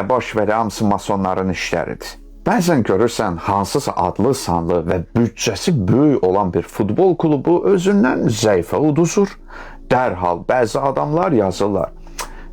Boş ver, hamısı masonların işləridir. Bəzən görürsən hansısa adlı sanlı və büdcəsi böyük olan bir futbol klubu özündən zəifə uduzur. Dərhal bəzi adamlar yazırlar.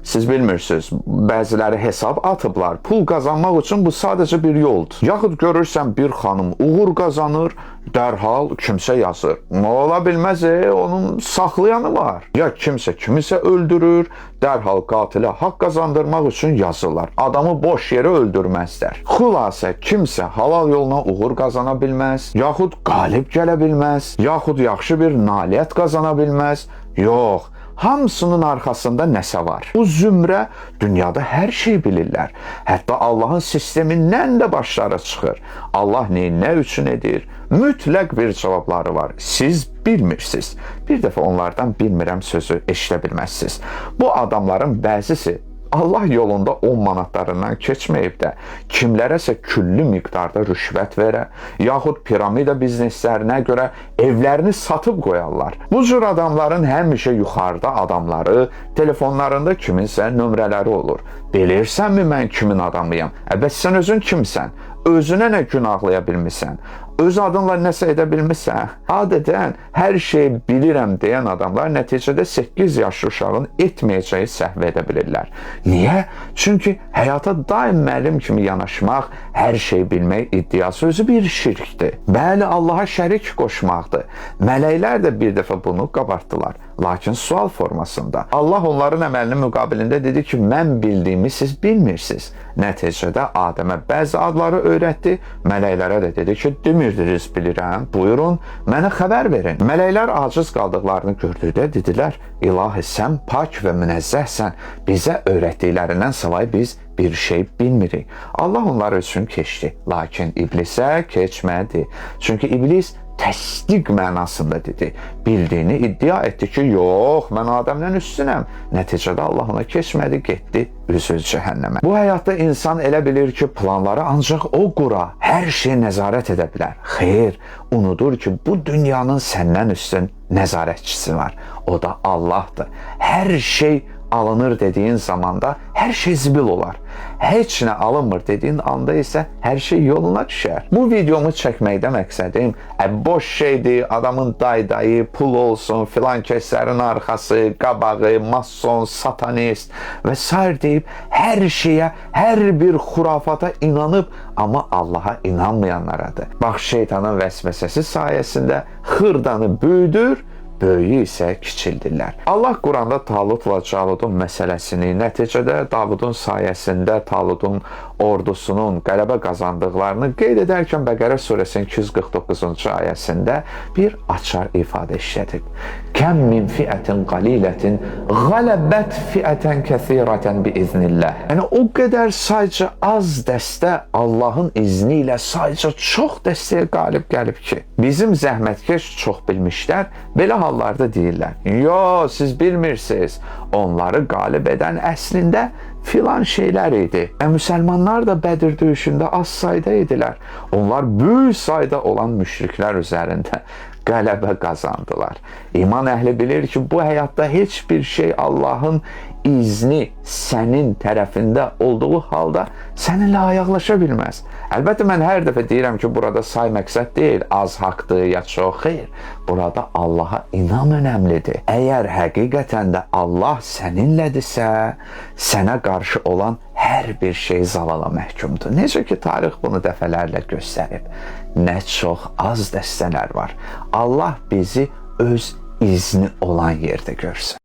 Siz bilmirsiniz, bəziləri hesab atıblar. Pul qazanmaq üçün bu sadəcə bir yoldur. Yaxud görürsən bir xanım uğur qazanır, dərhal kimsə yazır. Nə ola bilməz, onun saxlayanı var. Ya kimsə kimisə öldürür, dərhal qatilə haqq qazandırmaq üçün yazırlar. Adamı boş yerə öldürməzlər. Xülasə kimsə halal yolla uğur qazana bilməz, yaxud qalib gələ bilməz, yaxud yaxşı bir nailiyyət qazana bilməz. Yox, hamısının arxasında nəsə var. Bu zümrə dünyada hər şey bilirlər. Hətta Allahın sistemindən də başları çıxır. Allah nəyi nə üçün edir? Mütləq bir cavabları var. Siz bilmirsiniz. Bir dəfə onlardan bilmirəm sözü eşidə bilməzsiniz. Bu adamların bəzisi Allah yolunda 10 manatlarından keçməyib də kimlərəsə küllü miqdarda rüşvət verə, yaxud piramida bizneslərinə görə evlərini satıb qoyarlar. Bu cür adamların həmişə yuxarıda adamları, telefonlarında kiminsə nömrələri olur. Bilirsənmi mən kimin adamıyam? Bəs sən özün kimsən? Özünə nə gün ağlaya bilmisən? Öz adınla nəsə edə bilmisən? Adətən hər şeyi bilirəm deyən adamlar nəticədə 8 yaşlı uşağın etməyəcəyi səhv edə bilirlər. Niyə? Çünki həyata daim müəllim kimi yanaşmaq, hər şeyi bilmək iddiası özü bir şirkdir. Bəli, Allaha şərik qoşmaqdır. Mələklər də bir dəfə bunu qabartdılar. Lakin sual formasında. Allah onların əməlinin müqabilində dedi ki, mən bildiyimi siz bilmirsiniz. Nəticədə Adəmə bəzi adları öyrətdi, mələklərə də dedi ki, demirdiniz bilirəm, buyurun, mənə xəbər verin. Mələklər aciz qaldıqlarını gördükdə dedilər, İlahi sən pak və münəzzəhsən, bizə öyrətdiklərindən savayı biz bir şey bilmirik. Allah onlar üçün keçdi, lakin iblisə keçmədi. Çünki iblis təsdiq mənasında dedi. Bildiyini iddia etdi ki, yox, mən Adəmdən üstünəm. Nəticədə Allah ona keçmədi, getdi üzü cəhənnəmə. Bu həyatda insan elə bilir ki, planları ancaq o qura, hər şeyi nəzarət edə bilər. Xeyr, unudur ki, bu dünyanın səndən üstün nəzarətçisi var. O da Allahdır. Hər şey alınır dediyin zamanda hər şey zibil olar. Heç nə alınmır dediyin anda isə hər şey yoluna düşər. Bu videomu çəkməkdə məqsədim boş şeydir, adamın day-dayı, pul olsun, filan kəslərin arxası, qabağı, mason, satanist və sair deyib hər şeyə, hər bir xurafata inanıb, amma Allaha inanmayanlaradır. Bax, şeytanın vəsvəsəsi sayəsində xırdanı böyüdür, böyüyü isə kiçildirlər. Allah Quranda Talutla Caludun məsələsini, nəticədə Davudun sayəsində Taludun ordusunun qələbə qazandıqlarını qeyd edərkən Bəqərə surəsinin 249-cu ayəsində bir açar ifadə işlədib. Kəm min fiətin qalilətin qələbət fiətən kəsirətən biiznillah. Yəni o qədər sayca az dəstə Allahın izni ilə sayca çox dəstəyə qalib gəlib ki, bizim zəhmətkeş çox bilmişlər belə hallarda deyirlər. Yo, siz bilmirsiniz. Onları qalib edən əslində filan şeylər idi. Müsəlmanlar da Bədir döyüşündə az sayda idilər. Onlar böyük sayda olan müşriklər üzərində qələbə qazandılar. İman əhli bilir ki, bu həyatda heç bir şey Allahın izni sənin tərəfində olduğu halda səninlə ayaqlaşa bilməz. Əlbəttə mən hər dəfə deyirəm ki, burada say məqsəd deyil, az haqdır ya çox, xeyr. Burada Allaha inam önəmlidir. Əgər həqiqətən də Allah səninlədirsə, sənə qarşı olan hər bir şey zalala məhkumdur. Necə ki tarix bunu dəfələrlə göstərib. Nə çox az dəstələr var. Allah bizi öz izni olan yerdə görsün.